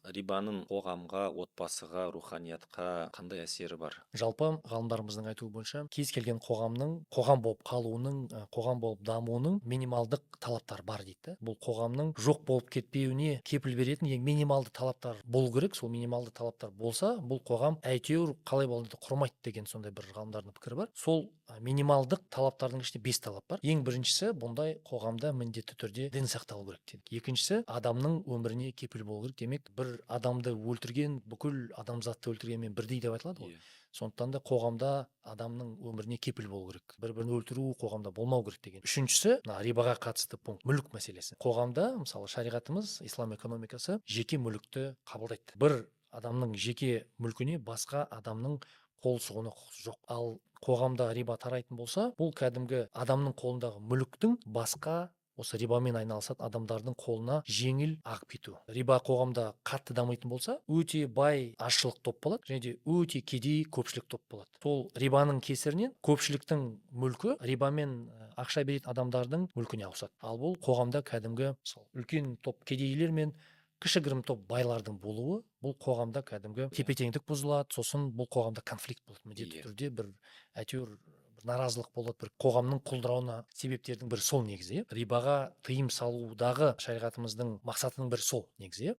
Рибаның қоғамға, отбасыға, руханиятқа қандай әсері бар? Жалпы, ғалымдарымыздың айтуы бойынша, кез келген қоғамның қоғам болып қалуының, қоғам болып дамуының минималдық талаптары бар дейді да. Бұл қоғамның жоқ болып кетпеуіне кепіл беретін ең минималды талаптар болу керек. Сол минималды талаптар болса, бұл қоғам әйтеуір қалай болғанда да құрмайды деген сондай бір ғалымдардың пікірі бар. Сол минималдық талаптардың ішінде бес талап бар. Ең біріншісі: бұндай қоғамда міндетті түрде дін сақталу керек дедік. Екіншісі: адамның өміріне кепіл болу керек. Демек, бір адамды өлтірген бүкіл адамзатты өлтіргенмен бірдей деп айтылады ғой. Сондықтан да қоғамда адамның өміріне кепіл болу керек, бір бірін өлтіру қоғамда болмау керек деген. Үшіншісі, мына рибаға қатысты пункт, мүлік мәселесі. Қоғамда, мысалы, шариғатымыз, ислам экономикасы жеке мүлікті қабылдайды. Бір адамның жеке мүлкіне басқа адамның қол сұғуына құқысы жоқ. Ал қоғамда риба тарайтын болса, бұл кәдімгі адамның қолындағы мүліктің басқа осы рибамен айналысатын адамдардың қолына жеңіл ағып кету. Риба қоғамда қатты дамитын болса, өте бай азшылық топ болады және де өте кедей көпшілік топ болады. Сол рибаның кесірінен көпшіліктің мүлкі рибамен ақша беретін адамдардың мүлкіне ауысады. Ал бұл қоғамда кәдімгі сол үлкен топ кедейлер мен кішігірім топ байлардың болуы, бұл қоғамда кәдімгі тепе теңдік бұзылады. Сосын бұл қоғамда конфликт болады міндетті түрде, бір әйтеуір бір наразылық болады, бір қоғамның құлдырауына себептердің бірі сол негізі, иә. Рибаға тыйым салудағы шариғатымыздың мақсатының бірі сол негізі, иә.